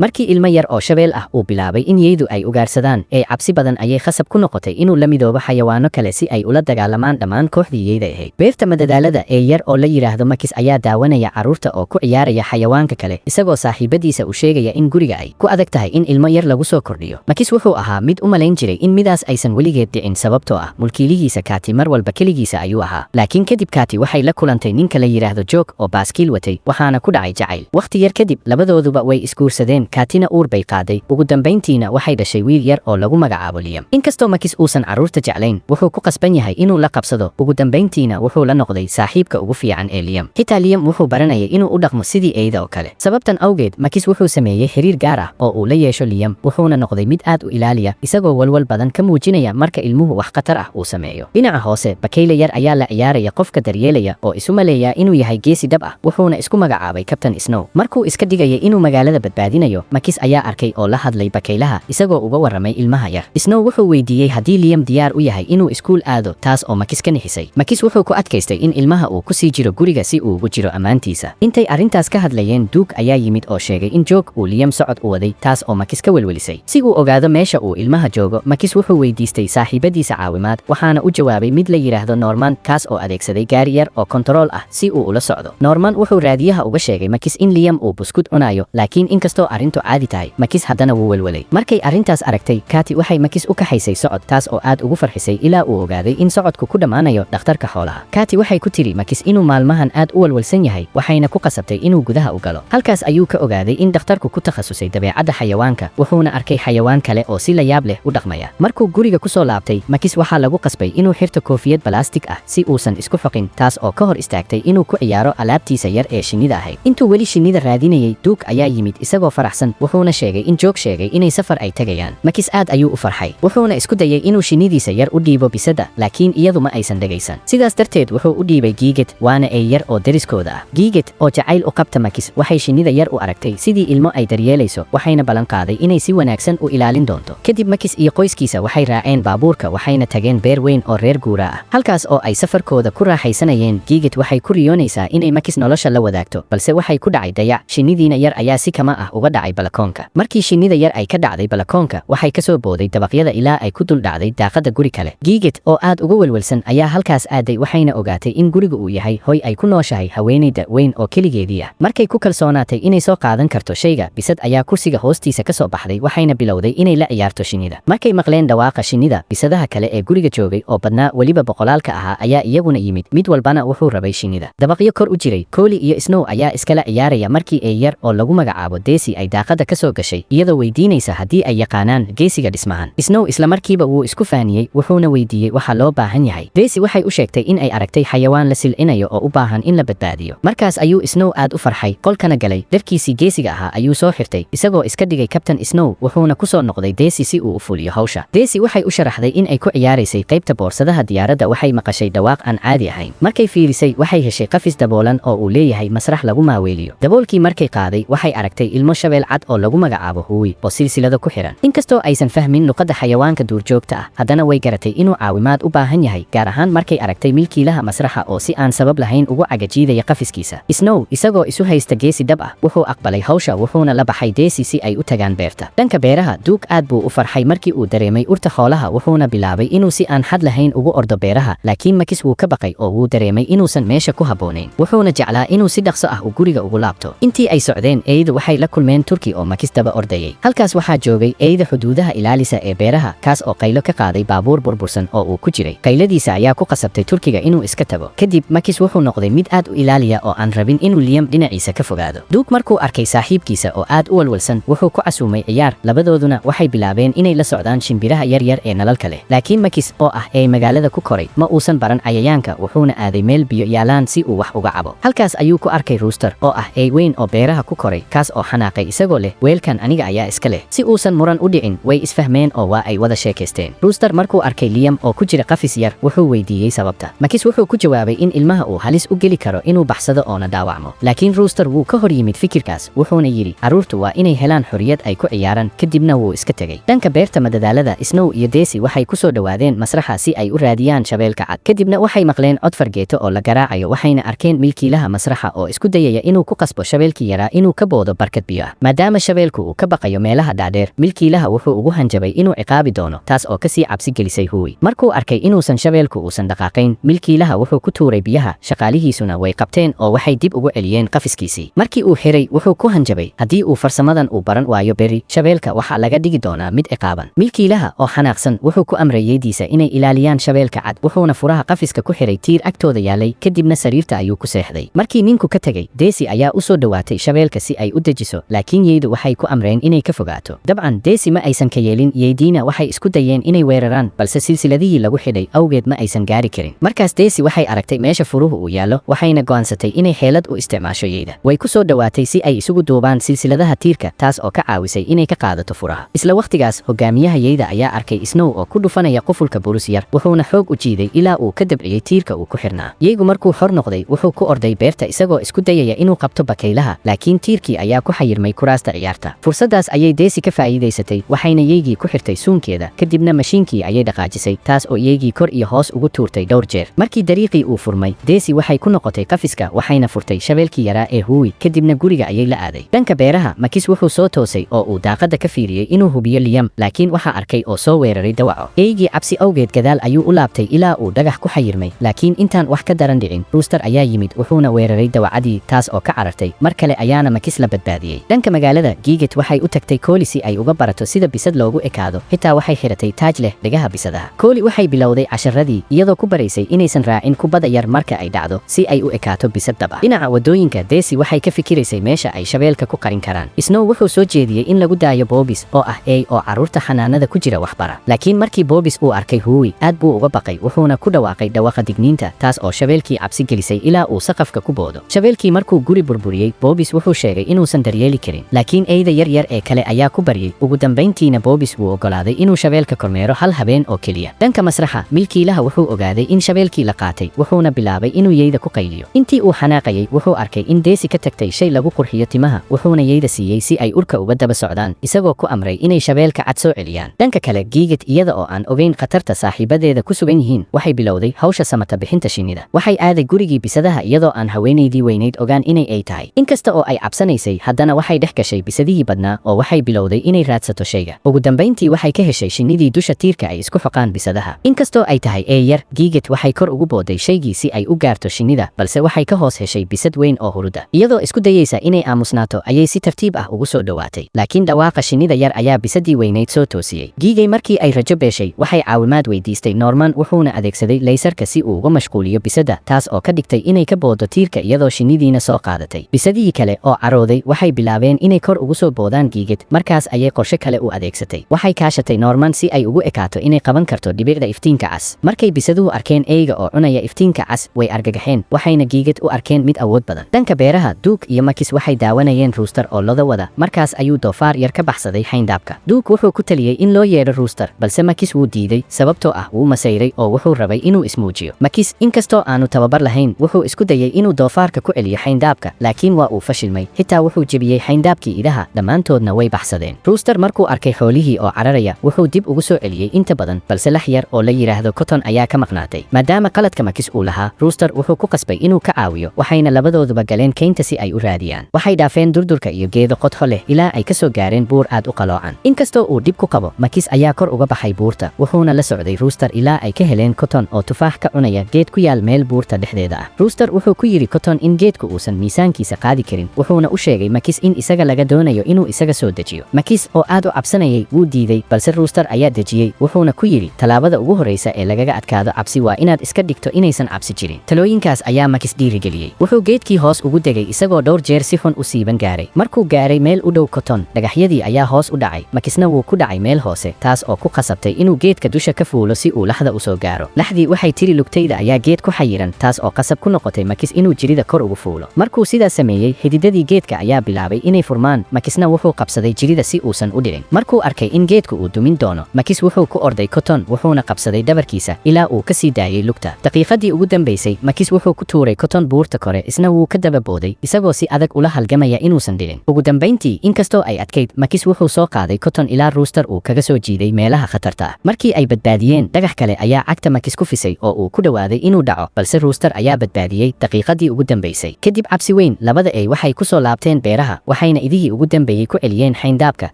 Markii ilmo yar oo shabeel ah uu bilaabay in yeydu ay ugaarsadaan ee cabsi badan, ayay khasab ku noqotay inuu la midoobo xayawaano kale si ay ula dagaalamaan dhammaan kooxdii yeyda ahayd. Beerta madadaalada ee yar oo la yidhaahdo Makis ayaa daawanaya carruurta oo ku ciyaaraya xayawaanka kale, isagoo saaxiibadiisa u sheegaya in guriga ay ku adag tahay in ilmo yar lagu soo kordhiyo. Makis wuxuu ahaa mid u malayn jiray in midaas aysan weligeed dhicin, sababtoo ah mulkiilihiisa Kati mar walba keligiisa ayuu ahaa. Laakiin kadib Kati waxay la kulantay ninka la yidhaahdo Joog oo baaskiil watay, waxaana ku dhacay jacayl. Wakhti yar kadib labadooduba way isguursadeen, Katina uur bay qaaday, ugu dambayntiina waxay dhashay wiil yar oo lagu magacaabo Liam. Inkastoo Makis uusan carruurta jeclayn, wuxuu ku qasban yahay inuu la qabsado. Ugu dambayntiina wuxuu la noqday saaxiibka ugu fiican ee Liam. Xitaa Liam wuxuu baranayay inuu u dhaqmo sidii eyda oo kale. Sababtan awgeed Makis wuxuu sameeyey xiriir gaar ah oo uu la yeesho Liam, wuxuuna noqday mid aad u ilaaliya, isagoo walwal badan ka muujinaya marka ilmuhu wax khatar ah uu sameeyo. Dhinaca hoose, bakayle yar ayaa la ciyaaraya qofka daryeelaya oo isu maleeya inuu yahay geesi dhab ah, wuxuuna isku magacaabay Captain Snow. Markuu iska dhigayay inuu magaalada badbaadinayo, Makis ayaa arkay oo la hadlay bakaylaha, isagoo uga warramay ilmaha yar. Snow wuxuu weydiiyey haddii Liam diyaar u yahay inuu iskuul aado, taas oo Makis ka nixisay. Makis wuxuu ku adkaystay in ilmaha uu ku sii jiro guriga si uu ugu jiro ammaantiisa. Intay arrintaas ka hadlayeen, Duke ayaa yimid oo sheegay in Joog uu Liam socod u waday, taas oo Makis ka welwelisay. Si uu ogaado meesha uu ilmaha joogo, Makis wuxuu weydiistay saaxiibadiisa caawimaad, waxaana u jawaabay mid la yidhaahdo Norman, kaas oo adeegsaday gaari yar oo kontarool ah si uu ula socdo. Norman wuxuu raadiyaha uga sheegay Makis in Liam uu buskud cunayo, laakiin inkastoo arrintu caadi tahay, Makis haddana wuu welwelay. Markay arrintaas aragtay Kati, waxay Makis u kaxaysay socod, taas oo aad ugu farxisay ilaa uu ogaaday in socodku ku dhammaanayo dhakhtarka xoolaha. Kati waxay ku tiri Makis inuu maalmahan aad u walwalsan yahay, waxayna ku qasabtay inuu gudaha u galo. Halkaas ayuu ka ogaaday in dhakhtarku ku takhasusay dabeecadda xayawaanka, wuxuuna arkay xayawaan kale oo si la yaab leh u dhaqmaya. Markuu guriga ku soo laabtay, Makis waxaa lagu qasbay inuu xirto koofiyad balaastig ah si uusan isku xoqin, taas oo ka hor istaagtay inuu ku ciyaaro alaabtiisa yar ee shinnida ahayd. Intuu weli shinnida raadinayay, Duke ayaa yimid isagoo faraxsan, wuxuuna sheegay in Joog sheegay inay safar ay tegayaan. Makis aad ayuu u farxay, wuxuuna isku dayay inuu shinnidiisa yar u dhiibo bisada, laakiin iyadu ma aysan dhegaysan. Sidaas darteed wuxuu u dhiibay Giiget, waana ey yar oo deriskooda ah. Giiget oo jacayl u qabta Makis waxay shinnida yar u aragtay sidii ilmo ay daryeelayso, waxayna ballan qaaday inay si wanaagsan u ilaalin doonto. Kadib Makis iyo qoyskiisa waxay raaceen baabuurka, waxayna tageen beer weyn oo reer guuraa ah, halkaas oo ay safarkooda ku raaxaysanayeen. Giiget waxay ku riyoonaysaa inay Makis nolosha la wadaagto, balse waxay ku dhacay dayac. Shinnidiina yar ayaa si kama ah uga dhacay balakoonka. Markii shinnida yar ay ka dhacday balakoonka, waxay kasoo booday dabaqyada ilaa ay ku dul dhacday daaqada guri kale. Giiget oo aad uga welwelsan ayaa halkaas aaday, waxayna ogaatay in guriga uu yahay hoy ay ku nooshahay haweenayda weyn oo keligeedii ah. Markay ku kalsoonaatay inay soo qaadan karto shayga, bisad ayaa kursiga hoostiisa ka soo baxday, waxayna bilowday inay la ciyaarto shinnida. Markay maqleen dhawaaqa shinnida, bisadaha kale ee guriga joogay oo badnaa, weliba boqolaalka ahaa, ayaa iyaguna yimid, mid walbana wuxuu rabay shinnida. Dabaqyo kor u jiray, Kooli iyo Snow ayaa iskala ciyaaraya markii ey yar oo lagu magacaabo Desi ay daaqada ka soo gashay, iyadoo weydiinaysa haddii ay yaqaanaan geesiga dhismahan. Snow isla markiiba wuu isku faaniyey, wuxuuna weydiiyey waxa loo baahan yahay. Desi waxay u sheegtay in ay aragtay xayawaan la silcinayo oo u baahan in la badbaadiyo. Markaas ayuu Snow aad u farxay, qolkana galay. Dharkiisii geesiga ahaa ayuu soo xirtay, isagoo iska dhigay Captain Snow, wuxuuna ku soo noqday Desi si uu u fuliyo hawsha. Desi waxay u sharaxday in ay ku ciyaaraysay qaybta boorsadaha diyaaradda. Waxay maqashay dhawaaq aan caadi ahayn. Markay fiirisay, waxay heshay qafis daboolan oo uu leeyahay masrax lagu maaweeliyo. Daboolkii markay qaaday, waxay aragtay ilmo shabeel cad oo lagu magacaabo Huwi oo silsilado ku xiran. Inkastoo aysan fahmin luqadda xayawaanka duurjoogta ah, haddana way garatay inuu caawimaad u baahan yahay, gaar ahaan markay aragtay milkiilaha masraxa oo si aan sabab lahayn ugu cagajiidaya qafiskiisa. Snow isagoo isu haysta geesi dhab ah, wuxuu aqbalay hawsha, wuxuuna la baxay Desi si ay u tagaan beerta. Dhanka beeraha, Duke aad buu u farxay markii uu dareemay urta xoolaha, wuxuuna bilaabay inuu si aan xad lahayn ugu ordo beeraha. Laakiin Makis wuu ka baqay oo wuu dareemay inuusan meesha ku habboonayn, wuxuuna jeclaa inuu si dhaqso ah u guriga ugu laabto. Intii ay socdeen, eydu waxay la kulmeen Turki oo Makis daba ordayay. Halkaas waxaa joogay eyda xuduudaha ilaalisa ee beeraha, kaas oo qaylo ka qaaday baabuur burbursan oo uu ku jiray. Qayladiisa ayaa ku qasabtay Turkiga inuu iska tago. Kadib Makis wuxuu noqday mid aad u ilaaliya oo aan rabin inuu Liam dhinaciisa ka fogaado. Duke markuu arkay saaxiibkiisa oo aad u walwalsan, wuxuu ku casuumay ciyaar. Labadooduna waxay bilaabeen inay la socdaan shimbiraha yar yar ee nalalka leh. Laakiin Makis oo ah ee magaalada ku koray ma uusan baran cayayaanka, wuxuuna aaday meel biyo yaalaan si uu wax uga cabo. Halkaas ayuu ku arkay Rooster oo ah ey weyn oo beeraha ku koray, kaas oo xanaaqay isagoo leh, "Weelkan aniga ayaa iska leh." Si uusan muran u dhicin, way isfahmeen oo waa ay wada sheekaysteen. Rooster markuu arkay Liam oo ku jira qafis yar, wuxuu weydiiyey sababta. Makis wuxuu ku jawaabay in ilmaha uu halis u geli karo inuu baxsado oona dhaawacmo, laakiin Rooster wuu ka hor yimid fikirkaas, wuxuuna yidhi carruurtu waa inay helaan xorriyad ay ku ciyaaraan. Kadibna wuu iska tegey. Dhanka beerta madadaalada, Snow iyo Desi waxay ku soo dhowaadeen masraxa si ay u raadiyaan shabeelka cad. Kadibna waxay maqleen cod fargeeto oo la garaacayo, waxayna arkeen milkiilaha masraxa oo isku dayaya inuu ku qasbo shabeelkii yaraa inuu ka boodo barkad biyo ah. Maadaama shabeelku uu ka baqayo meelaha dhaadheer, milkiilaha wuxuu ugu hanjabay inuu ciqaabi doono, taas oo kasii cabsi gelisay Huwi. Markuu arkay inuusan shabeelku uusan dhaqaaqayn, milkiilaha wuxuu ku tuuray biyaha, shaqaalihiisuna way qabteen oo waxay dib ugu celiyeen qafiskiisii. Markii uu xiray, wuxuu ku hanjabay haddii uu farsamadan uu baran waayo berri, shabeelka waxaa laga dhigi doonaa mid ciqaaban. Milkiilaha oo xanaaqsan wuxuu ku amray yeydiisa inay ilaaliyaan shabeelka cad, wuxuuna furaha qafiska ku xiray tiir agtooda yaalay, kadibna sariirta ayuu ku seexday. Markii ninku ka tegey, Desi ayaa u soo dhowaatay shabeelka si ay u dejiso, laakiin yeydu waxay ku amreen inay ka fogaato. Dabcan Desi ma aysan ka yeelin, yeydiina waxay isku dayeen inay weeraraan, balse silsiladihii lagu xidhay awgeed ma aysan gaari karin. Markaas Desi waxay aragtay meesha furuhu uu yaallo, waxayna go'aansatay inay xeelad u isticmaasho yeyda. Way ku soo dhowaatay si ay isugu duubaan silsiladaha tiirka, taas oo ka caawisay inay ka qaadato furaha. Isla wakhtigaas hogaamiyaha yeyda ayaa arkay Snow oo ku dhufanaya qufulka burus yar, wuxuuna xoog u jiiday ilaa uu ka dabciyey tiirka uu ku xirnaa. Yeygu markuu xor noqday, wuxuu ku orday beerta isagoo isku dayaya inuu qabto bakaylaha, laakiin tiirkii ayaa ku xayirmay kuraasta ciyaarta. Fursadaas ayay Desi ka faa'iidaysatay, waxayna yeygii ku xirtay suunkeeda, kadibna mashiinkii ayay dhaqaajisay, taas oo yeygii kor iyo hoos ugu tuurtay dhowr jeer. Markii dariiqii uu furmay, Desi waxay ku noqotay qafiska, waxayna furtay shabeelkii yaraa ee Huwi, kadibna guriga ayay la aaday. Dhanka beeraha, Makis wuxuu soo toosay oo uu daaqada ka fiiriyey inuu hubiyo Liam, laakiin waxaa arkay oo soo weeraray dawaco. Eygii cabsi awgeed gadaal ayuu u laabtay ilaa uu dhagax ku xayirmay, laakiin intaan wax ka daran dhicin, Rooster ayaa yimid, wuxuuna weeraray dawacadii, taas oo ka carartay. Mar kale ayaana Makis la badbaadiyey. Dhanka magaalada, Giget waxay u tagtay Kooli si ay uga barato sida bisad loogu ekaado, xitaa waxay xiratay taaj leh dhegaha bisadaha. Kooli waxay bilowday casharadii, iyadoo ku baraysay inaysan raacin kubadda yar marka ay dhacdo si ay u ekaato bisad dhab ah. Dhinaca wadooyinka, Desi waxay ka fikiraysay meesha ay shabeelka ku qarin karaan. Snow wuxuu soo jeediyey in lagu daayo Bobis oo ah ey oo carruurta xanaanada ku jira waxbara, laakiin markii Bobis uu arkay Huwi, aad buu uga baqay, wuxuuna ku dhawaaqay dhawaqa digniinta, taas oo shabeelkii cabsi gelisay ilaa uu saqafka ku boodo. Shabeelkii markuu guri burburiyey, Bobis wuxuu sheegay inuusan daryeeli karin, laakiin eyda yar yar ee kale ayaa ku baryey. Ugu dambayntiina Bobis wuu ogolaaday inuu shabeelka kormeero hal habeen oo keliya. Dhanka masraxa, milkiilaha wuxuu ogaaday in shabeelkii la qaatay, wuxuuna bilaabay inuu yeyda ku qayliyo. Intii uu xanaaqayay, wuxuu arkay in Desi ka tagtay shay lagu qurxiyo timaha, wuxuuna yeyda siiyey si ay urka uga daba socdaan, isagoo ku amray inay shabeelka cad soo celiyaan. Dhanka kale, Giget iyada oo aan ogeyn khatarta saaxiibadeeda ku sugan yihiin, waxay bilowday hawsha samata bixinta shinnida. Waxay aaday gurigii bisadaha iyadoo aan haweenaydii weynayd ogaan inay ay tahay. Inkasta oo ay cabsanaysay, haddana waxay dhex gashay bisadihii badnaa oo waxay bilowday inay raadsato shayga. Ugu dambayntii waxay ka heshay shinnidii dusha tiirka ay isku xoqaan bisadaha. Inkastoo ay tahay ee yar, Giget waxay kor ugu booday shaygii si ay u gaarto shinnida, balse waxay ka hoos heshay bisad weyn oo huruda. Iyadoo isku dayaysa inay aamusnaato ayay si tartiib ah ugu soo dhowaatay, laakiin dhawaaqa shinnida yar ayaa bisadii weynayd soo toosiyey. Giigay markii ay rajo beeshay, waxay caawimaad weydiistay Norman, wuxuuna adeegsaday laysarka si uu uga mashquuliyo bisada, taas oo ka dhigtay inay ka boodo tiirka iyadoo shinnidiina soo qaadatay. Bisadihii kale oo carooday waxay bilaabeen inay kor ugu soo boodaan Giiged. Markaas ayay qorshe kale u adeegsatay. Waxay kaashatay Norman si ay ugu ekaato inay qaban karto dhibicda iftiinka cas. Markay bisaduhu arkeen eyga oo cunaya iftiinka cas, way argagaxeen, waxayna Giiged u arkeen mid awood badan. Dhanka beeraha, Duuk iyo Makis waxay daawanayeen Rooster oo loda wada. Markaas ayuu doofaar yar ka baxsaday xayndaabka. Duuk wuxuu ku taliyey in loo yeedho Rooster, balse Makis wuu diiday, sababtoo ah wuu masayray oo wuxuu rabay inuu ismuujiyo. Makis inkastoo aanu tababar lahayn, wuxuu isku dayay inuu doofaarka ku celiyo xayndaabka, laakiin waa uu fashilmay. Xitaa wuxuu jebiyey xayndaabkii idaha, dhammaantoodna way baxsadeen. Rooster markuu arkay xoolihii oo cararaya, wuxuu dib ugu soo celiyey inta badan, balse lax yar oo la yidhaahdo Cotton ayaa ka maqnaatay. Maadaama qaladka Makis uu lahaa, Rooster wuxuu ku qasbay inuu ka caawiyo, waxayna labadooduba galeen keynta si ay u raadiyaan. Waxay dhaafeen durdurka iyo geedo qodxo leh ilaa ay ka soo gaareen buur aad u qaloocan. Inkastoo uu dhib ku qabo, Makis ayaa kor uga baxay buurta, wuxuuna la socday Rooster ilaa ay ka heleen Cotton oo tufaax ka cunaya geed ku yaal meel buurta dhexdeeda ah. Rooster wuxuu ku yidhi Cotton in geedku uusan miisaankiisa qaadi karin, wuxuuna u sheegay Makis in isaga laga doonayo inuu isaga soo dejiyo. Makis oo aad u cabsanayay wuu diiday, balse Rooster ayaa dejiyey, wuxuuna ku yidhi tallaabada ugu horreysa ee lagaga adkaado cabsi waa inaad iska dhigto inaysan cabsi jirin. Talooyinkaas ayaa Makis dhiirigeliyey. Wuxuu geedkii hoos ugu degay isagoo dhowr jeer si xun u siiban gaaray. Markuu gaaray meel u dhow Cotton, dhagaxyadii ayaa hoos u dhacay, Makisna wuu ku dhacay meel hoose, taas oo ku khasabtay inuu geedka dusha ka fuulo si uu laxda u soo gaaro. Laxdii waxay tiri lugtayda ayaa geed ku xayiran, taas oo qasab ku noqotay Makis inuu jirida kor ugu fuulo. Markuu sidaas sameeyey, xididadii geedka ayaa bilaabay inay furmaan, Makisna wuxuu qabsaday jirida si uusan u dhicin. Markuu arkay in geedku uu dumin doono, Makis wuxuu ku orday Cotton, wuxuuna qabsaday dhabarkiisa ilaa uu ka sii daayay lugta. Daqiiqadii ugu dambaysay, Makis wuxuu ku tuuray Cotton buurta kore, isna wuu ka daba booday isagoo si adag ula halgamaya inuusan dhicin. Ugu dambayntii, inkastoo ay adkayd, Makis wuxuu soo qaaday Cotton ilaa Rooster uu kaga soo jiiday meelaha khatarta ah. Markii ay badbaadiyeen, dhagax kale ayaa cagta Makis ku fisay oo uu ku dhawaaday inuu dhaco, balse Rooster ayaa badbaadiyey daqiiqadii ugu dambaysay. Kadib cabsi weyn, labada ey waxay ku soo laabteen beeraha, waxayna Waxayna idihii ugu dambeeyey ku celiyeen xayndaabka.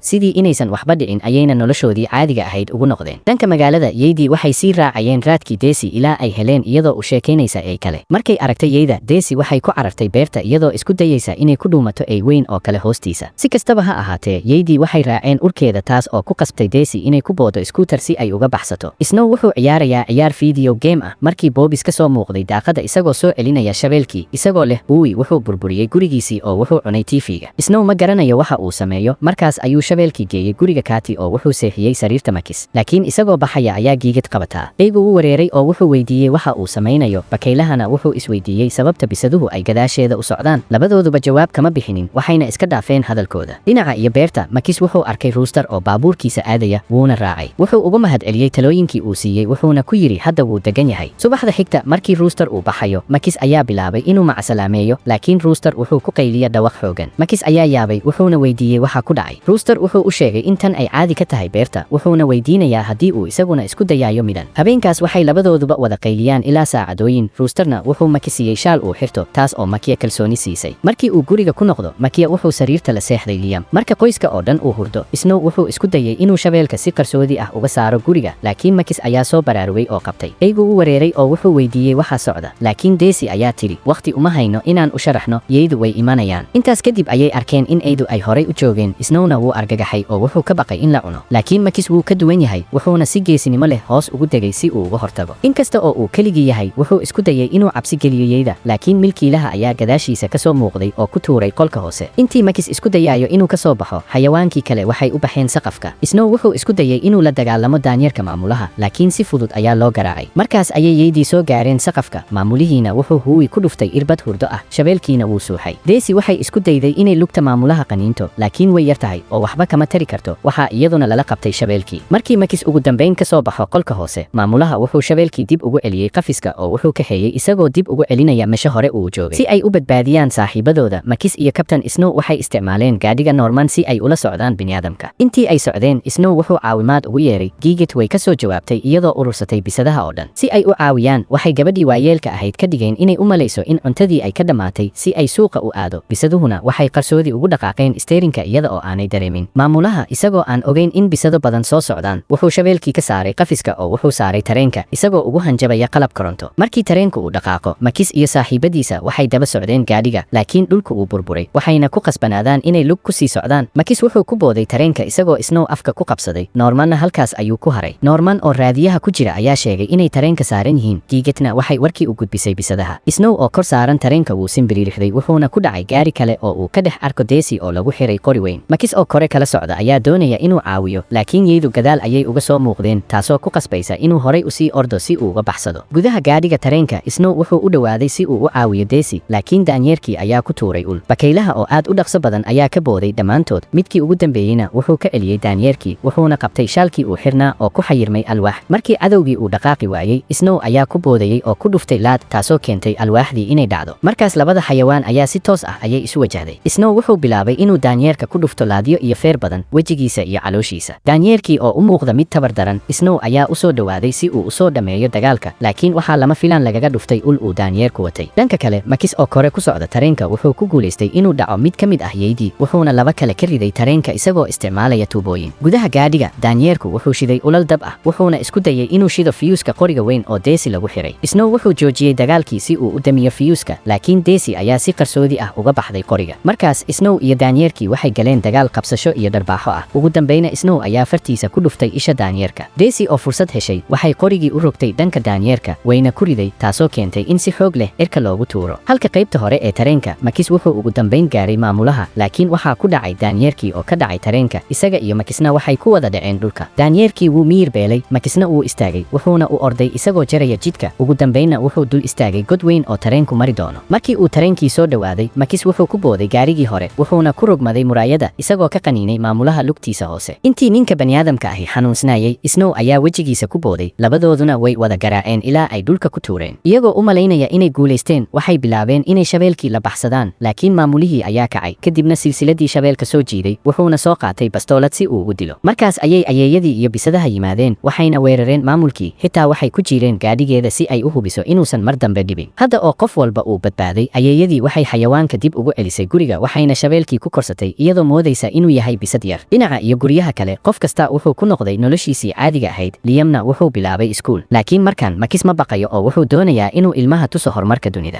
Sidii inaysan waxba dhicin ayayna noloshoodii caadiga ahayd ugu noqdeen. Dhanka magaalada, yeydii waxay sii raacayeen raadkii Desi ilaa ay heleen iyadoo u sheekaynaysa ey kale. Markay aragtay yeyda, Desi waxay ku carartay beerta iyadoo isku dayaysa inay ku dhuumato ey weyn oo kale hoostiisa. Si kastaba ha ahaatee, yeydii waxay raaceen urkeeda, taas oo ku qasbtay Desi inay ku boodo scooter si ay uga baxsato. Snow wuxuu ciyaarayaa ciyaar video game ah markii Boobis ka soo muuqday daaqada isagoo soo celinaya shabeelkii, isagoo leh Buwi wuxuu burburiyey gurigiisii oo wuxuu cunay TV-ga. Snow ma garanayo waxa uu sameeyo. Markaas ayuu shabeelkii geeyey guriga Kati oo wuxuu seexiyey sariirta Makis, laakiin isagoo baxaya ayaa giigid qabataa. Eygu wuu wareeray oo wuxuu weydiiyey waxa uu samaynayo. Bakaylahana wuxuu isweydiiyey sababta bisaduhu ay gadaasheeda u socdaan. Labadooduba jawaab kama bixinin, waxayna iska dhaafeen hadalkooda. Dhinaca iyo beerta, Makis wuxuu arkay Rooster oo baabuurkiisa aadaya, wuuna raacay. Wuxuu ugu mahadceliyey talooyinkii uu siiyey, wuxuuna ku yidhi hadda wuu degan yahay. Subaxda xigta, markii Rooster uu baxayo, Makis ayaa bilaabay inuu macasalaameeyo, laakiin Rooster wuxuu ku qayliya dhawaq xoogan. Makis ayaa yaabay, wuxuuna weydiiyey waxa ku dhacay. Rooster wuxuu u sheegay in tan ay caadi ka tahay beerta, wuxuuna weydiinayaa haddii uu isaguna isku dayayo midhan. Habeenkaas waxay labadooduba wada qayliyaan ilaa saacadooyin. Roosterna wuxuu Makis siiyey shaal uu xirto, taas oo Makiya kalsooni siisay. Markii uu guriga ku noqdo, Makiya wuxuu sariirta la seexday Liam. Marka qoyska oo dhan uu hurdo, Snow wuxuu isku dayay inuu shabeelka si qarsoodi ah uga saaro guriga, laakiin Makis ayaa soo baraarugay oo qabtay. Eygu u wareeray oo wuxuu weydiiyey waxa socda, laakiin Desi ayaa tidhi waqti uma hayno inaan u sharaxno, yeydu way imanayaan. Intaas kadib ayay arkeen in eydu ay horay u joogeen. Snowna wuu argagaxay oo wuxuu ka baqay in la cuno, laakiin Makis wuu ka duwan yahay, wuxuuna si geesinimo leh hoos ugu degay si uu uga hortago. Inkasta oo uu keligii yahay, wuxuu isku dayay inuu cabsi geliyo yeyda, laakiin milkiilaha ayaa gadaashiisa ka soo muuqday oo ku tuuray qolka hoose. Intii Makis isku dayayo inuu ka soo baxo, xayawaankii kale waxay u baxeen saqafka. Snow wuxuu isku dayay inuu la dagaalamo daanyeerka maamulaha, laakiin si fudud ayaa loo garaacay. Markaas ayay yeydii soo gaareen saqafka. Maamulihiina wuxuu Huwi ku dhuftay irbad hurdo ah, shabeelkiina wuu suuxay. Desi waxay isku dayday inay lugta maamulaha qaniinto, laakiin way yar tahay oo waxba kama tari karto. Waxaa iyaduna lala qabtay shabeelkii. Markii Makis ugu dambayn ka soo baxo qolka hoose, maamulaha wuxuu shabeelkii dib ugu celiyey qafiska oo wuxuu kaxeeyey isagoo dib ugu celinaya mesho hore uu joogay. Si ay u badbaadiyaan saaxiibadooda, Makis iyo Kabtan Snow waxay isticmaaleen gaadhiga Norman si ay ula socdaan biniaadamka. Intii ay socdeen, Snow wuxuu caawimaad ugu yeeray. Giigit way ka soo jawaabtay iyadoo urursatay bisadaha oo dhan si ay u caawiyaan. Waxay gabadhii waayeelka ahayd ka dhigeen inay u malayso in cuntadii ay ka dhammaatay si ay suuqa u aado. Bisaduhuna waxay qarsoodi ugu dhaqaaqeen steerinka iyada oo aanay dareemin. Maamulaha, isagoo aan ogeyn in bisado badan soo socdaan, wuxuu shabeelkii ka saaray qafiska oo wuxuu saaray tareenka isagoo ugu hanjabaya qalab koronto. Markii tareenku uu dhaqaaqo, Makis iyo saaxiibadiisa waxay daba socdeen gaadhiga, laakiin dhulku uu burburay, waxayna ku qasbanaadaan inay lug ku sii socdaan. Makis wuxuu ku booday tareenka isagoo Snow afka ku qabsaday. Normanna halkaas ayuu ku haray. Norman oo raadiyaha ku jira ayaa sheegay inay tareenka saaran yihiin. Giigetna waxay warkii u gudbisay bisadaha. Snow oo kor saaran tareenka wuu simbiriirixday, wuxuuna ku dhacay gaari kale oo uu ka dhex arko Desi oo lagu xiray qori weyn. Makis oo kore kala socda ayaa doonaya inuu caawiyo, laakiin yeydu gadaal ayay uga soo muuqdeen, taasoo ku qasbaysa inuu horay usii ordo si uu uga baxsado. Gudaha gaadhiga tareenka, Snow wuxuu u dhowaaday si uu u caawiyo Desi, laakiin daanyeerkii ayaa ku tuuray ul. Bakaylaha oo aad u dhaqso badan ayaa ka booday dhammaantood. Midkii ugu dambeeyeyna wuxuu ka celiyey daanyeerkii, wuxuuna qabtay shaalkii uu xirnaa oo ku xayirmay alwaax. Markii cadowgii uu dhaqaaqi waayey, Snow ayaa ku boodayey oo ku dhuftay laad, taasoo keentay alwaaxdii inay dhacdo. Markaas labada xayawaan ayaa si toos ah ayay isu wajahday. Snow wuxuu bilaabay inuu daanyeerka ku dhufto laadyo iyo feer badan wejigiisa iyo calooshiisa. Daanyeerkii oo u muuqda mid tabar daran, Snow ayaa u soo dhowaaday si uu usoo dhammeeyo dagaalka, laakiin waxaa lama filaan lagaga dhuftay ul uu daanyeerku watay. Dhanka kale, Makis oo kore ku socda tareenka wuxuu ku guulaystay inuu dhaco mid ka mid ah yeydii, wuxuuna laba kale ka riday tareenka isagoo isticmaalaya tuubooyin. Gudaha gaadhiga, daanyeerku wuxuu shiday ulal dab ah, wuxuuna isku dayay inuu shido fiyuuska qoriga weyn oo Desi lagu xiray. Snow wuxuu joojiyey dagaalkii si uu u damiyo fiyuuska, laakiin Desi ayaa si qarsoodi ah uga baxday qoriga. Markaas Snow iyo daanyeerkii waxay galeen dagaal qabsasho iyo dharbaaxo ah. Ugu dambeyna Snow ayaa fartiisa ku dhuftay isha daanyeerka. Desi oo fursad heshay waxay qorigii u rogtay dhanka daanyeerka, wayna ku riday, taasoo keentay in si xoog leh cirka loogu tuuro. Halka qaybta hore ee tareenka, Makis wuxuu ugu dambayn gaaray maamulaha, laakiin waxaa ku dhacay daanyeerkii oo ka dhacay tareenka. Isaga iyo Makisna waxay ku wada dhaceen dhulka. Daanyeerkii wuu miyir beelay, Makisna wuu istaagay, wuxuuna u orday isagoo jaraya jidka. Ugu dambaynna wuxuu dul istaagay god weyn oo tareenku mari doono. Markii uu tareenkii soo dhowaaday, Makis wuxuu ku booday gaarigii hore, wuxuuna ku rogmaday muraayada isagoo ka qaniinay maamulaha lugtiisa hoose. Intii ninka baniaadamka ahi xanuunsanaayay, Snow ayaa wejigiisa ku booday, labadooduna way wada garaaceen ilaa ay dhulka ku tuureen. Iyagoo u malaynaya inay guulaysteen, waxay bilaabeen inay shabeelkii la baxsadaan, laakiin maamulihii ayaa kacay, kadibna silsiladii shabeelka soo jiiday, wuxuuna soo qaatay bastoolad si uu ugu dilo. Markaas ayay ayeeyadii iyo bisadaha yimaadeen, waxayna weerareen maamulkii, xitaa waxay ku jiireen gaadhigeeda si ay u hubiso inuusan mar dambe dhibin. Hadda oo qof walba uu badbaaday, ayeeyadii waxay xayawaanka dib ugu celisay guriga, waxayna shabeelkii shabeelkii ku korsatay iyadoo moodaysa inuu yahay bisad yar. Dhinaca iyo guryaha kale, qof kasta wuxuu ku noqday noloshiisii caadiga ahayd. Liamna wuxuu bilaabay iskuul, laakiin markan Makis ma baqayo oo wuxuu doonayaa inuu ilmaha tuso horumarka dunida.